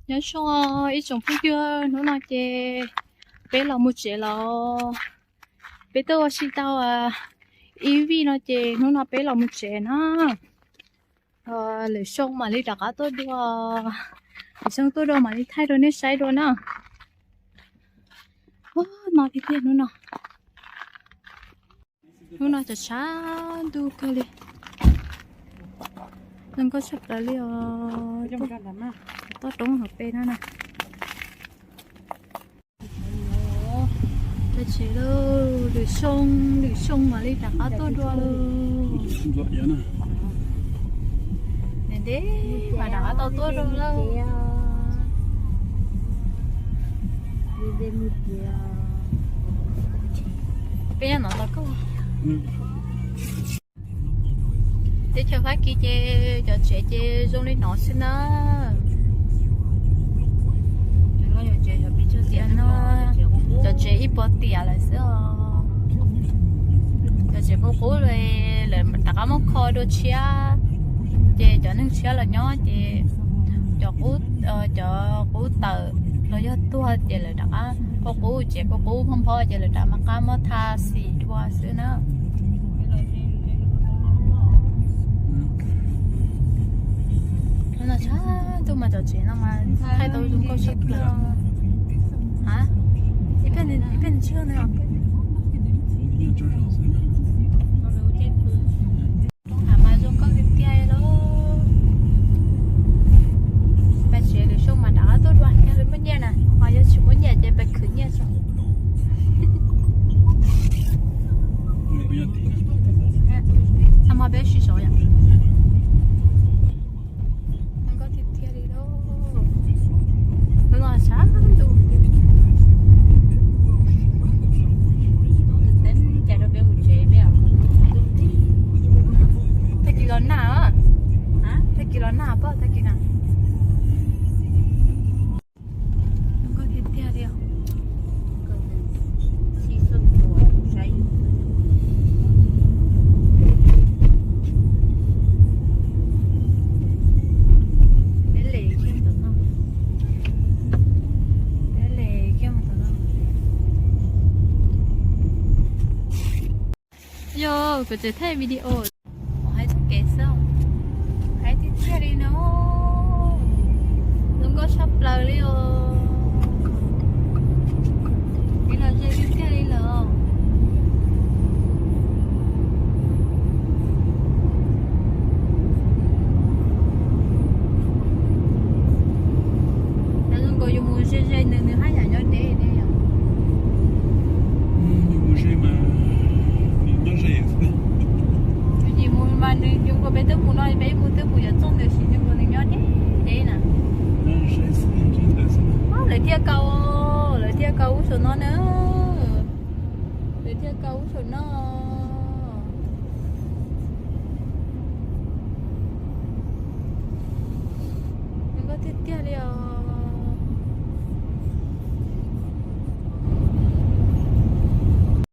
Nyob zoo ib tsoom phooj ywg, hnub no ces peb los mus tsev los, peb tuaj ua si tau ib vij no ces hnub no peb los mus tsev na. Lwm xyoo mam li rov qab tuaj dua, lwm xyoo tuaj dua mam li thaij rau nej saib dua na. Ua no tiag tiag hnub no. Hnub no tshav tshav ntuj kawg li, zoo nkauj tshaj plaws li os. Toj roob hauv pes no na. Tag tsev lawm, lwm xyoo, lwm xyoo mam li rov qab tuaj dua lawm. Ntev ntev mas rov qab tau tuaj dua lawm. Peb nyob no tau koj. Teb chaws Fab Kis ces cov tsev ces zoo li no xwb na. Tias no, cov tsev ib puas tiam lawm xwb os. Cov tsev qub qub, lawv rov qab muab kho dua tshiab, ces cov neeg tshiab los nyob ces cov qub, cov qub tawm los yog tuag ces lawv rov qab, qub qub tsev qub qub phob phob ces lawv rov qab muab tha xim dua xwb na. Hnub no tshav ntuj mas cov tsev no mas thaij tau zoo nkauj tshaj plaws. Ib pliag nws tsis yog na. Roob hav mas zoo nkauj tiag tiag li. Peb tsev lwm xyoo mas rov qab tuaj dua, yog lawv muaj nyiaj na, ho yog tsis muaj nyiaj ces peb khwv nyiaj tso. Tag hmo peb sib sau yom. Zoo nkauj tiag tiag li lauj. Hnub no tshav ntuj. Cas rau peb mus tsev peb. Tag kis los nag, tag kis los nag poj tag kis na. Zoo nkauj tiag tiag li os. Peb le kiag mus tom no. Peb le kiag mus tom no. Yog kuv tseem thaij video. Hais txoj kev xwb, hais tiag tiag li no. Zoo nkauj tshaj plaws li os. Peb los ze tiag tiag li lawm. Nws zoo nkaus yus mus ze ze nws, nws haj yam nyob deb deb yom. Yus mus ze mas nws nyob ze xwb. Yus mus mas nws zoo nkaus peb twb mus no, peb mus twb mus yuav txog nws, sis zoo nkaus nws nyob deb deb na. Lawv thiaj kaw, lawv thiaj kaw ub saum no na. Lawv thiaj kaw ub saum no. Zoo nkauj tiag tiag li os.